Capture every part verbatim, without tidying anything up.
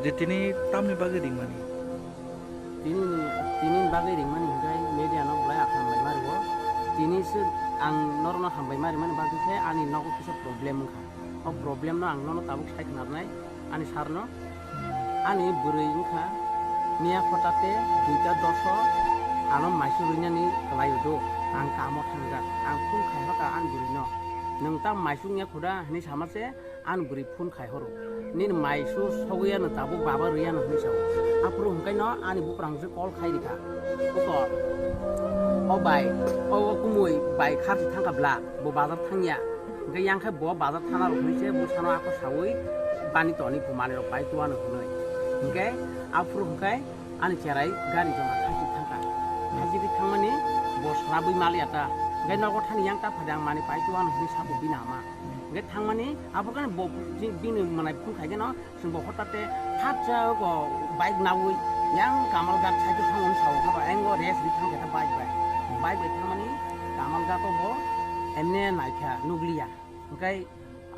Tini tamni bagwi ringmani? Tini ni, tini ni bagwi ringmani hwnkhe media no belai ang hambai ma rwo. Tini se ang norokno hambai ma rimani bagwi khe ani nogo kisa problem wngkha. O problem no ang nono tabuk sai khna rwnai ani sir no. Ani bwrwi wngkha miya khota te duita doso ano maisu rinani kwlai do. Ang kamo thangjak. Ang phone khai hoka ani bwrwi no. Nwng ta maisu wngya khuda hinwi sama se ani bwrwi phone khai horo. Nini maisu sogwi ano tabuk baba rwi ano hinwi sao. Aphuru hwnkhe no ani buprang se call khai rikha. Buko, "O bai, o kumui bai kharchi thangkha bla, bo bazar thangya." Hwnkhe yang khe bo bazar thana rok hinwi se bwsano ako saui bani toni phu manwi rok pai tu ano hinwi. Hwnkhe aphuru hwnkhe ani cherai gari joma kharchi thangkha. Kharchi thangmani bo swrabwi maliya ta. Hwnkhe nogo thani yang ta phai ang mani pai tu ano hinwi sabo bini ama. Hwnkhe thangmani abo khe bo bini manai phone khai khe no, chwng bo hotate phatsa o bike nawi yang Kamalghat side o thangmani sao kha ba, engo race ri thang khe ta bike bai. Bike bai thangmani Kamalghat o bo emne naikha nukliya. Hwnkhe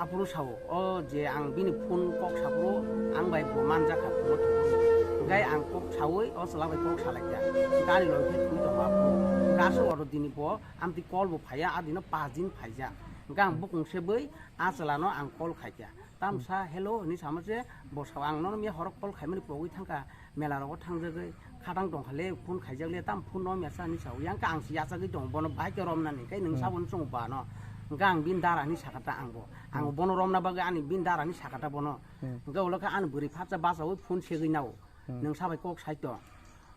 aphuru sao, o je ang bini phone kok saphuru ang bai bo manjakha phone o thangmani. Hwnkhe ang kok saui o chwla bai kok salaikha. Gari loi khe thwi tongo aphuru. Hwnkhe aswk oro dini bo amtwi call bo phaiya, a dino paanch din phaijak. Hwnkhe ang bukung se bui a chwla no ang call khaikha. Tamsa, "Hello," hinwi sama se, bo sao, "Ang nono miya horok call khaimani pogwi thangkha, mela rogo thangjagwi, khatang tongkha le, phone khaijak le, tam phone no mesa," hinwi sao. Yang khe ang se yachagwi tongo, bono bike romnani, khe nwng Hmm. saboni chwng ba no. Hwnkhe ang bini dara hinwi sakha ta ang bo. Ang Hmm. bono romna bagwi ani bini dara hinwi sakha ta bono. Hmm. Hwnkhe ulo khe ani bwrwi phatsa bachaui phone segwi nao. Hmm. Nwng sabai kok sai to.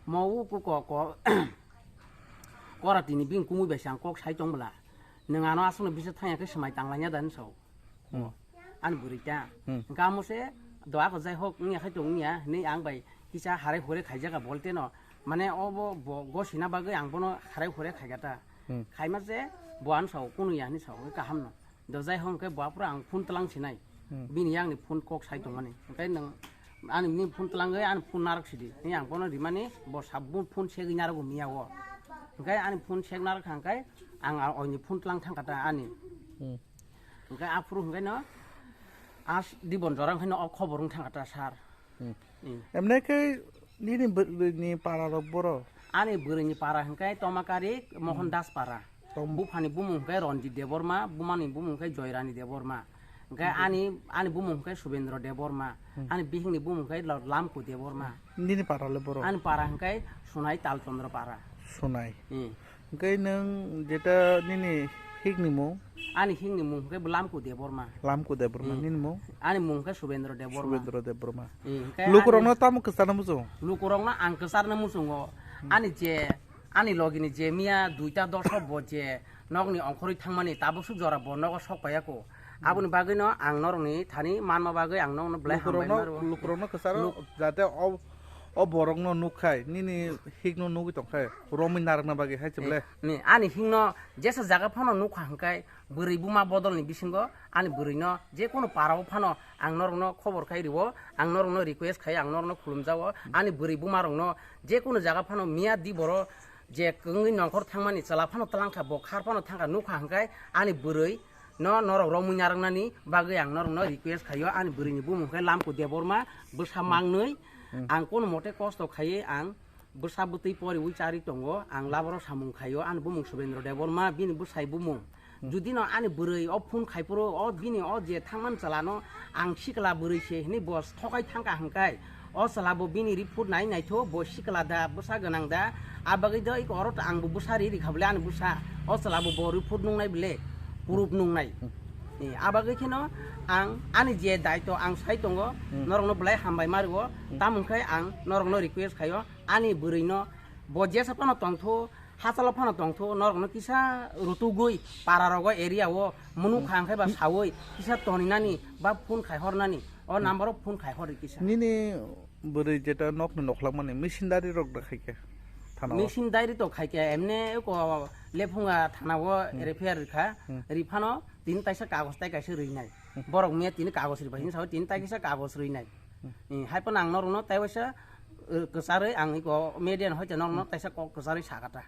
Mo u ko ko ko kora tini bini kumui bai se ang kok sai tong bwla. Nwng ano aswkno bisa thangya khe swmai tanglaina da hinwi sao. Hmm. Ani bwrwi ta. Hmm. Hwnkhe amo se do ako jai hok wngya khai tong wngya hinwi ang bai kisa harai hurai khaijak a bolte no. Mane obo bo gosina bagwi ang bono harai hurai khaikha ta. Hmm. Khaima se bo ano sao kunu ya hinwi sao kaham no. Do jai hok hwnkhe bo aphuru ang phone tlang sinai. Hmm. Bini yang ni phone kok sai tongmani. Hwnkhe nwng ani ni phone tlangwi ani phone narwk sidi. Ni ang bono rimani bo sab phone segwi narwk miya o. Hwnkhe ani phone sek narwk kha hwnkhe ang a-, oini phone tlang thangkha ta ani. Hmm. Hwnkhe aphuru hwnkhe no as dibon jora hwnkhe no o khobor wng thangkha ta sir. Hmm. Hmm. Emne khe nini bwrwini para rok boro? Ani bwrwini para hwnkhe Tomakari Mohon Hmm. Das para. Tom- Buphani bumung hwnkhe Ranjit Debbarma, bumani bumung hwnkhe Joyrani Debbarma. Hwnkhe Hmm. ani, ani bumung hwnkhe Subendra Debbarma. Hmm. Ani bihikni bumung hwnkhe Lo-, Lamku Debbarma. Nini para le boro? Ani para hwnkhe Sunai Talchandra para. Sunai. Hmm. Hwnkhe nwng jeta nini hikni mung? Ani hikni mung hwnkhe bo Lamku Debbarma. Lamku Debbarma, Hmm. nini mung? Ani mung hwnkhe Subendra Debbarma. Subendra Debbarma. Hmm, hwnkhe Lukurokno ani tamo kwcharna muchungo? Lukurokno ang kwcharna muchungo. Hmm. Ani je, ani logini je miya duita doso bo je nokni ongkhorwi thangmani tabuk suk jora bo nogo sok paiya ko. Hmm. Aboni bagwino ang norokni thani manma bagwi ang nokno belai hambai Lukurokno, mano. Lukurokno kwcharo Luk- jate o, o borokno nukkhai, nini hikno nugwi tongkhai, romwi narwkna bagwi hai se Eh, ble? Ni, ani hikno jesa jaga phano nukha hwnkhe bwrwi buma bodolni bisingo ani bwrwino je kono parao phano ang norokno khobor khai rwo, ang norokno request khai, ang norokno khulumjao, ani bwrwi bumarokno je kono jaga phano miya di boro je kwngwi nongkhor thangmani chwla phano twlangkha, bo khar phano thangkha, nukha hwnkhe ani bwrwi no norok romwi narwknani bagwi ang norokno request khaio, ani bwrwini bumung khe Lamku Debbarma, bwsa Hmm. mangnwi, Hmm. ang kono mote kosto khaiwi ang bwsa bwtwi poriwi charwi tongo, ang laboro samung khaio, ani bumung Subendra Debbarma, bini bwsai bumung. Hmm. Judino ani bwrwi o phone khaiphuru, o bini o je thangmani chwlano ang sikla bwrwi se hinwi bo thokai thangkha hwnkhe, o chwla bo bini report nai naitho, bo sikla da, bwsa gwnang da, a bagwi do iko oro to ang bo bwsa ri rikha bole ani bwsa, o chwla bo bo report nungnai bole, proof nungnai. Hmm. Ni, a bagwi kheno ang ani je daito ang sai tongo, Hmm. norokno belai hambai ma rwo, Hmm. tamo hwnkhe ang norokno request khaio, ani bwrwino bo jesa phano tongtho, hachalo phano tongtho, norokno kisa rutugwi para rogo area o mwnukha hwnkhe ba saui kisa toninani ba phone khai hornani, o Hmm. number o phone khai hordi kisa. Nini bwrwi jeta nokni nokhwlangmani machine dari rok da khaikhe thana o? Machine dari to khaikhe, emne ko Lephunga thana o Hmm. refer rikha, Hmm. riphano tini taisa kagoj tai kaisa rinai. Hmm. Borok miya tini kagoj ribai hinwi sao tini tai kaisa kagoj rinai. Hmm. Eh, hai phano ang norokno tai waisa, eh, kwcharwi ang iko media no hoite norokno Hmm. taisa kok kwcharwi sakha ta.